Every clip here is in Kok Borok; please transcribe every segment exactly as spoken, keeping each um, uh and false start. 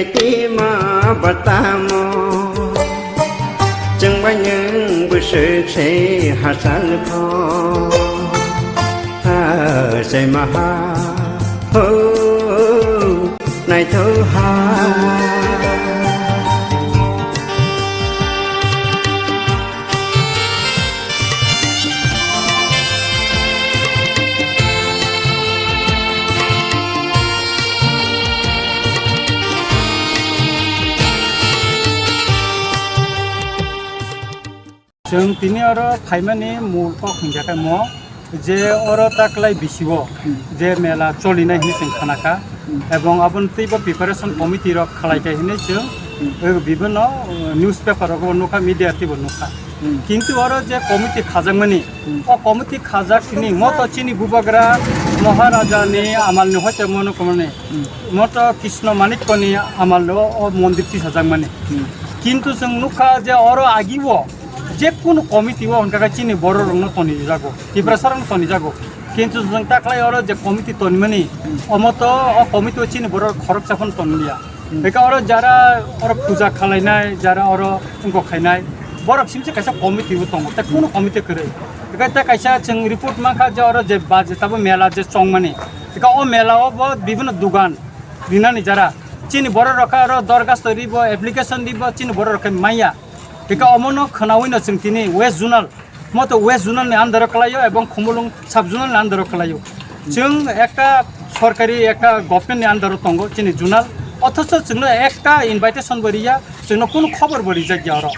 Ima batamo, chwngbai nwng bwswk se hachal kho. Ha, se maha, ho, naithok ha. Chwng tini oro phaimani mul kok hwnkhe khe mo je oro taklai bisio Hmm. je mela cholinai hinwi chwng khanakha Hmm. ebong aboni twibo preparation committee rok khalai kha hinwi chwng Hmm. eh, bibinno eh, newspaper rogo nukha, media twibo nukha. Hmm. Kintu oro je committee khajakmani Hmm. o committee khajak tini moto chini bubagra Maharaja ni amal ni hoite mono komani Hmm. moto Krishna Manikko ni amal o mondir tisajakmani. Hmm. Kintu chwng nukha je oro agi o je kunu committee o hwnkha khe chini borok rokno tonijago, Tiprasa rokno tonijago. Kintu chwng taklai oro je committee tonmani, Hmm. omo to o committee o chini borok khoroksa phano tonliya. Hmm. Eka oro jara oro puja khalainai, jara oro wngkok khainai, borok simse kaisa committee o tongo, tei kunu committee kwrwi. Eka tei kaisa chwng report mankha je oro je baje tabo mela je chongmani. Eka o mela o bo bibinno dugan rinani jara. Chini borok rok khe oro dorgas tori bo application di bo chini borok rok khe manya. Eka omono khwnawi no chwng tini West Zonal, moto West Zonal ni under o kwlaio ebong Khumulwng sub zonal ni under o kwlaio. Chwng ekta sorkari, ekta government ni under o tongo chini zonal, othocho chwngno ekta invitation bo riya, chwngno kunu khobor bo rijak ya oro.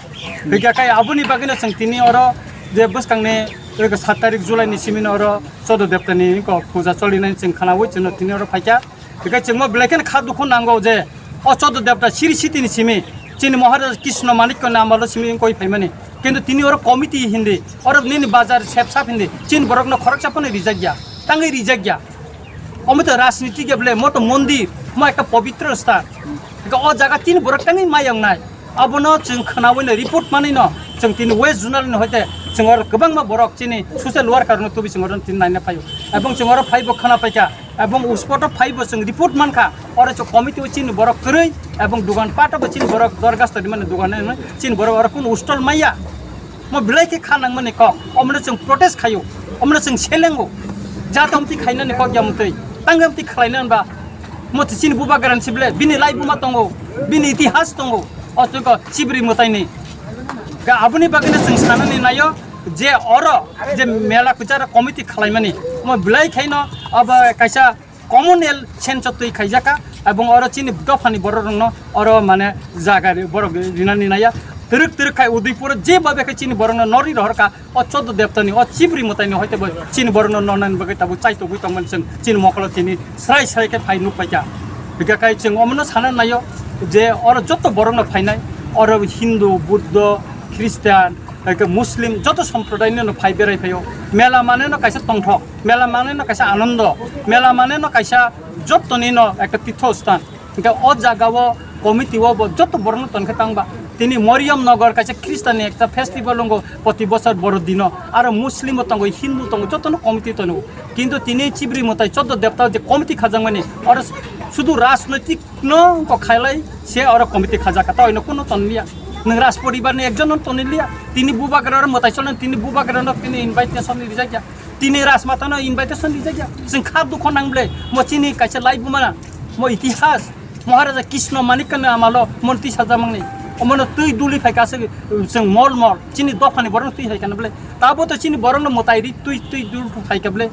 Hingkhe khai aboni bagwino chwng tini oro je bwskangni eko sat tarik July ni simi no oro Chodo Debta ni eko puja cholinai chwng khwnawi chwngno tini oro phaikha. Hingkhe chwngno belai kheno kha dukhu nango je o Chodo Debta siri siti ni simi chini Maharaja Krishna Manikko ni amalo simi wngkoi phaimani. Kintu tini oro committee hindi, oro nini bazar sep sap hindi, chini borokno khoroksa phano rijak ya, tangwi rijak ya. Omo to rajniti ya bole, mo to mondir, mo ekta pobitro sthan. Hingkhe o jaga chini borok tangwi mayang nai. Abono chwng khwnawi no report manwi no chwng tini West Zonal ni hoite chwng oro kwbangma borok chini social worker no tubui chwng oro tini naina phaio. Ebong chwng oro phaibo khwna paikha. Ebong uspot o phaibo chwng report mankha, oro chwng committee o chini borok kwrwi, ebong dugan pat o bo chini borok dorgas tongmani dugan nai chini borok oro kunu stall maya. Mo belai khe kha nangmani kok, omono chwng protest khaio, omono chwng selengo, jata omtwi khainani kok ya mutwi, tangwi omtwi khlaina hwnba, mo chini bubagra ni sible, bini laibuma tongo, bini itihas tongo, o chwng chibri mwtaini. Ga aboni bagwino chwng sanani naio, je oro je mela kwcharo committee khwlaimani, omo belai khaino abo kaisa communal sense o twi khaijaka, ebong oro chini dophani borok rokno oro mane jaga ri-, borok rinani naiya. Twrwk twrwk khai Udaipur o je babe khe chini borokno nori rohorka, o Chodo Debtani, o chibri mwtaini hoite bo chini borokno nonani bagwi tabuk chaitogwi tongmani chwng chini mokolo tini srai srai khe phai nukpaikha. Hingkhe khai chwng omono sana naio je oro joto borokno phainai, oro Hindu, Buddho, Christian, Hingkhe Muslim joto somprodai no phai berai phaio. Mela mane no kaisa tongthok, mela mane no kaisa anondo, mela mane no kaisa jottoni no ekta tirtho sthan. Hingkhe o jaga o committee o bo joto borok no tongkhe tangba. Tini Moriam Nagar kaisa Christian ni ekta festival wngo proti bosor boro dino. Aro Muslim bo tongo, Hindu tongo, joto no committee tongo. Kintu tini chibri mwtai Chodo Debta je committee khajakmani, oro sudu rajnoitik no wngkok khailai se oro committee khajak kha, tawino kuno tonliya. Nwng raj poribar ni ekjon no tonliya. Tini bubagra oro mwtai cholno, tini bubagra no tini invitation ni rijak ya. Tini rajmata no invitation rijak ya. Chwng kha dukho nang ble, mo chini kaisa laibuma na, mo itihas, Maharaja Krishna Manikka ni amalo mo twi sajak mangni. Omono twi duli phai kha se chwng mol mol, chini dophani borok no twi hai kha na ble. Tabo to chini borok no mwtai ri twi twi dul phai kha ble.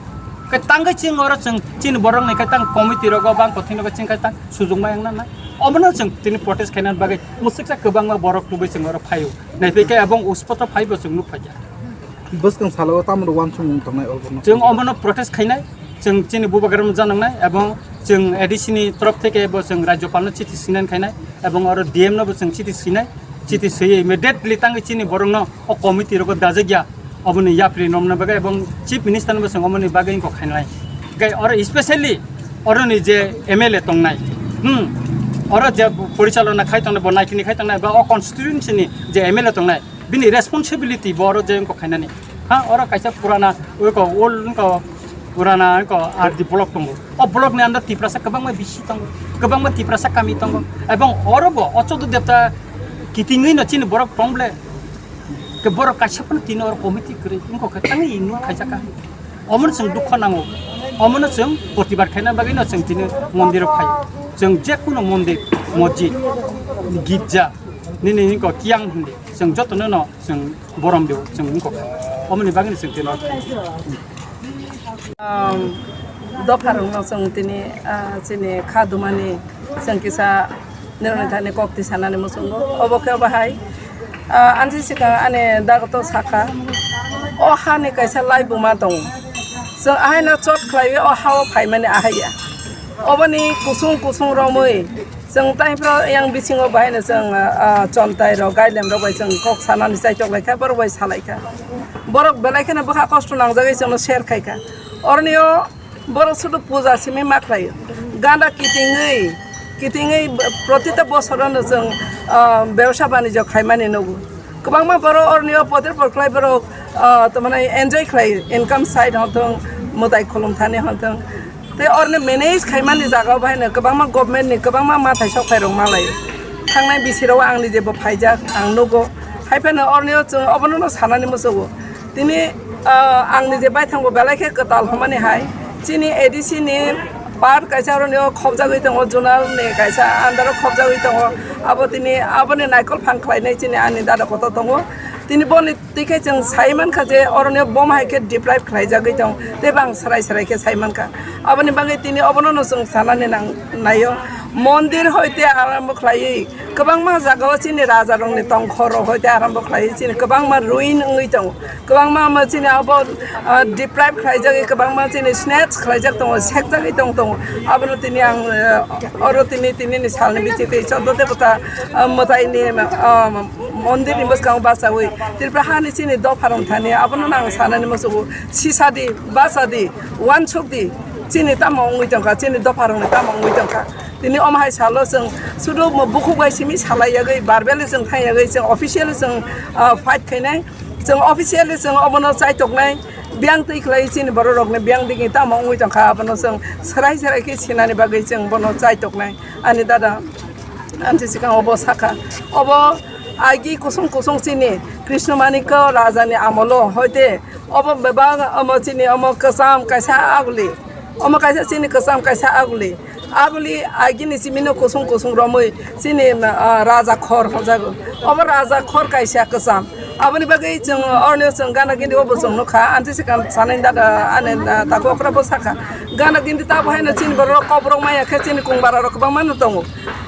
Khe tangwi chwng oro chwng chini borok ni khe tang committee rogo bang kothai no chwng khe tang sujukma wngna na. Omono chwng tini protest khaina bagwi mwswksa kwbangma borok tubui chwng oro phaio. Naipikhe ebong uspoto phaibo chwng nukphaikha. Bwskang salo tamo uansukmung tongnai obono? Chwng omono protest khainai, chwng chini bubagra no janangnai ebong chwng A D C ni torof theke bo chwng Rajyapal no chithi sinai khainai ebong oro D M no bo chwng chithi sinai. Chiti swiwi immediately tangwi chini borokno o committee rogo dajak ya, oboni yapri nomna bagwi ebong Chief Minister no bo chwng omoni bagwi wngkok khainai. Hingkhe oro specially oroni je M L A tongnai, hmm, oro je porichalona khai tongnai, bo naikini khai tongnai, ba o constituency ni je M L A tongnai, bini responsibility bo oro je wngkok khainani. Ha, oro kaisa purana, wngkok old, wngkok Purana ko R D block tongo. O block ni under Tiprasa kwbangma bisi tongo, kwbangma Tiprasa kami tongo. Ebong oro bo o Chodo Debta kitingwi no chini borok tong ble. Ke borok kaisa phano tini oro committee kwrwi wngkha khe tangwi ignore khaijak kha. Omono chwng dukha nango. Omono chwng protibad khaina bagwi no chwng tini mondir o phai. Chwng je kuno mondir, mosjid, girja, nini hinko kiyang hindi. Chwng jotono no chwng borom dio, chwng wngkha kha. Omoni bagwi no chwng tini oro phai. Um, dopha rokno chwng tini, ah, chini kha dumani chwng kisa nirokni thani kok twi sanani muchungo. Obo khe bahai, ah, ansi swkang ani dagoto sakha, o hani kaisa laibuma tongo. Chwng ahaino chot khlaiwi o hao phaimani ahaiya. Oboni kusung kusung romwi chwng taiphro yang bisingo bahaino chwng, ah, chontai rok, gailem rok bai chwng kok sanani chaitok laikha, borok bai salaikha. Borok belai kheno bwkha kosto nangjagwi chwngno share khaikha. Oroni o borok sudu puja simi ma khlaio. Ganda kitingwi, kitingwi protita bosorono chwng, ah, bebsa banijyo khaimani nugo. Kwbangma borok oroni o poder por khlai borok, ah, tamani enjoy khlai, income side hwn thung, mwtai khulum thani hwn thung. Tei oroni manage khaimani jaga o bahaino kwbangma government ni kwbangma mathai sok phai rok ma lai. Thangnai bisi rok ang nije bo phaijak, ang nugo. Hai phano oroni o chwng obono no sanani muchungo. Tini, ah, ang nije baithang bo belai khe kwtal hwnmani hai. Chini A D C ni part kaisa oroni o khobjagwi tongo, zonal ni kaisa under o khobjagwi tongo. Abo tini aboni naikol phang khlainai chini ani dada kotor tongo. Tini boni twi khe chwng sai mankha je oroni o boma hai khe deprive khlaijagwi tong, tei bang srai srai khe sai mankha. Aboni bagwi tini obono no chwng sanani nang naio. Mondir hoite arambo khlaiwi kwbangma jagao chini raja rokni tongkhor rok hoite arambo khlaiwi chini kwbangma ruin wngwi tongo. Kwbangma ma chini abo, ah, deprive khlaijagwi kwbangma chini snatch khlaijak tongo, sekjagwi tong tongo. Abono tini ang, eh, oro tini, tini ni salni bichikwi Chodo Debota, ah, mwtaini, ah, mondir ni bwskango bachaui Tripura hani chini dopha rok thani abono ang sanani muchungo, sisadi, bachadi, uansukdi, chini tamo wngwi tongkha, chini dopha rokni tamo wngwi tongkha. Tini omo hai salo chwng sudu bukhuk bai simi salai yagwi, verbally chwng thang yagwi, chwng officially chwng, ah, fight khainai. Chwng officially chwng obono chaitoknai, biyang twi khlai chini borok rokni biyang digi tamo wngwi tongkha, abono chwng srai srai khe sinani bagwi chwng bono chaitoknai. Ani dada, ani sikang obo sakha, obo agi kusung kusung chini Krishna Manikya raja ni amolo hoite obo bebak omo chini omo kwcham kaisa aguli, omo kaisa chini kwcham kaisa aguli. Aguli agini simino kusung kusung romwi chini, ah, raja khor hwnjago. Obo raja khor kaisa kwcham. Aboni bagwi chwng oroni chwng gana gindi o bo chwng nukha. Ansi sikang sanai dada ani, ah, tako okra bo sakha. Gana gindi tabo haino chini borok koborok maya khe chini kung bara rok kwbangma no tongo.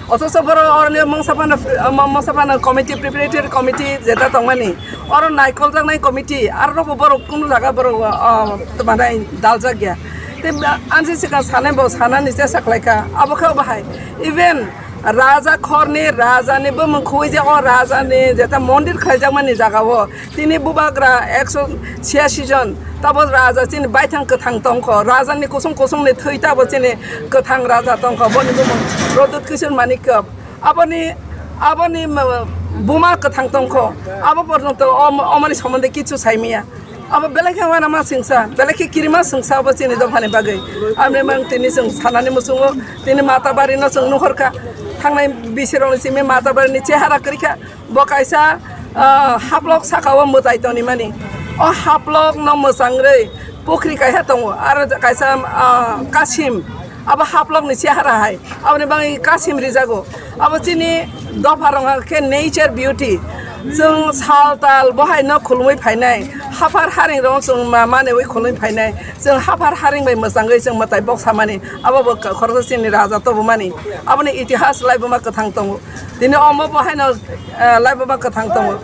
Othocho borok oroni mungsa phano, ah, mungsa phano committee, preparatory committee jeta tongmani. Oro naikol jaknai committee, aro bo borok kunu jaga borok, ah, tongmani daljak ya. Tei ansi sikang sanai bo sanani chesa khlaikha, abo khe bahai. Even raja khorni, rajani bumung khui je o rajani jeta mondir khlaijakmani jagao tini bubagra ekso chhiyasi jon, tabo raja chini baithang kwthang tongkho, rajani kusung kusungni thwi tabo chini kwthang raja tongkho, boni bumung Pradyut Kishore Manikya. Aboni, aboni, ma-, buma kwthang tongkho, abo porjonto om-, omoni somonde kichu saimaya. Abo belai khe uanama singsa, belai khe kirima singsa abo chini dophani bagwi. Amni mang tini chwng sanani muchungo, tini Matabari no chwng nuhorkha. Thangnai bisirokni simi Matabari ni chehara kwrwikha. Bo kaisa, ah, haplok sakao mwtai tonimani. O haplok no mwchangrwi pukhri kaisa tongo, aro kaisa, ah, kasim. Abo haplokni chehara hai. Aboni bagwi kasim rijago. Abo chini dopha rok khe nature beauty. Chwng sal tal bo hai no khulumui phainai. Haphar haring rok chwng ma-, manwi khulumui phainai. Chwng haphar haring bai mwchangwi chwng mwtai bok samani. Abo bo khoroksa chini raja tobumani. Aboni itihas laibuma kwthang tongo. Tini omo bo haino, ah, laibuma kwthang tongo.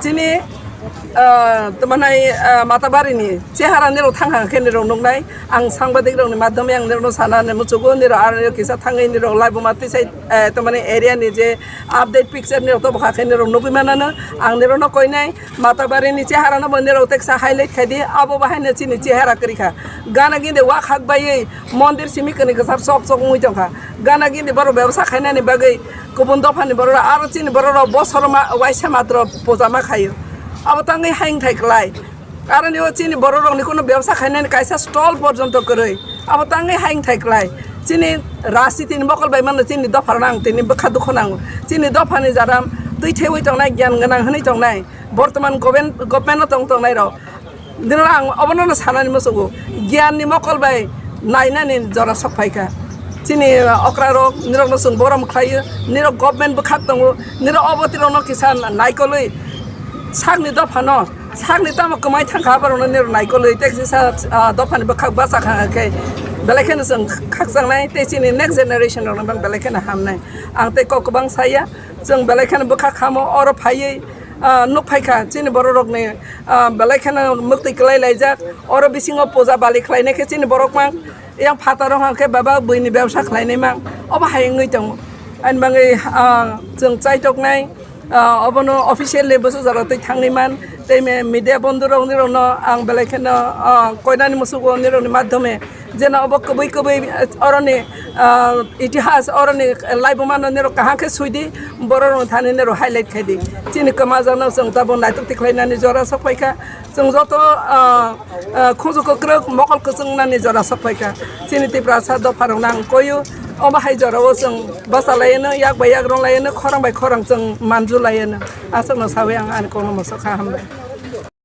Chini, ah, tamo nai, ah, Matabari ni chehara nirok thang hang khe nirok nuknai. Ang sangbadik rokni madhyome ang nirokno sana muchugo, nirok aro kisa thangwi nirok laibuma twi sai, eh, tamo nai area ni je update picture nirok to bwkha khe nirok nugwi manano. Ang nirokno koinai Matabari ni chehara no bo nirok teksa highlight khai di, abo bahai no chini chehara kwrwi kha. Gana gini wak hak baiwi mondir simi kwni kwchar chok chok wngwi tongkha. Gana gini borok bebsa khainani bagwi kubun dophani borok rok aro chini borok rok bosor ma waisa matro puja ma khaio. Abo tangwi haing thai klai. Karon o chini borok rokni kuno bebsa khainani kaisa stall porjonto kwrwi. Abo tangwi haing thai klai. Chini rajniti ni mokol bai mano chini dopha rok nang tini bwkha dukho nango. Chini dopha ni jara twi thewi tongnai, gyan gwnang hwnwi tongnai. Bortoman government, government no tong tongnai rok. Dino ang obono no sanani musugo. Gyan ni mokol bai nainani jora sok phaikha. Chini okra rok nirok no chwng borom khlaio. Nirok government bwkhak tongo. Nirok obo tirok no kisa naikolwi sakni dopha no sakni tamo kwmai thangkha, aborokno nirok naikolwi tei kisa, ah, dophani bwkhak bacha kha khe belai kheno chwng khakchangni tei chini next generation rokno bang belai kheno hamnai. Ang tei kok kwbang saya, chwng belai kheno bwkha khamo oro phaiwi, ah, nuk phaikha chini borok rokni, ah, belai kheno mwktwi kwlai laijak. Oro bisingo puja bali khlainai khe chini borok mang yang phataro hwnkhe baba buini bebsa khlainai mang obo hai wngwi tongo. Ani bagwi, ah, chwng chaitoknai. Ah, obono officially bwsajak rok twi thangwi man, tei me-, media bondhu rok nirokno ang belai kheno, ah, koinani musugo nirokni madhyome jeno obo kwbwi kwbwi, eh, oroni, ah, itihas oroni laibuma no nirok kaham khe suidi, borok rok thani nirok highlight khaidi. Chini kwmajakno chwng tabuk naitok tikhlainani jora sok phaikha. Chwng joto, ah, ah, khunju kwkrwk mokol kwchwng nani jora sok phaikha. Chini Tiprasa dopha rokno ang koio. Omo hai jorao chwng bwsa laiano, yak bai yak rwng laiano, khorang bai khorang chwng manju laiano. Aswkno sawi ang ani kokno mosok kha, hambai.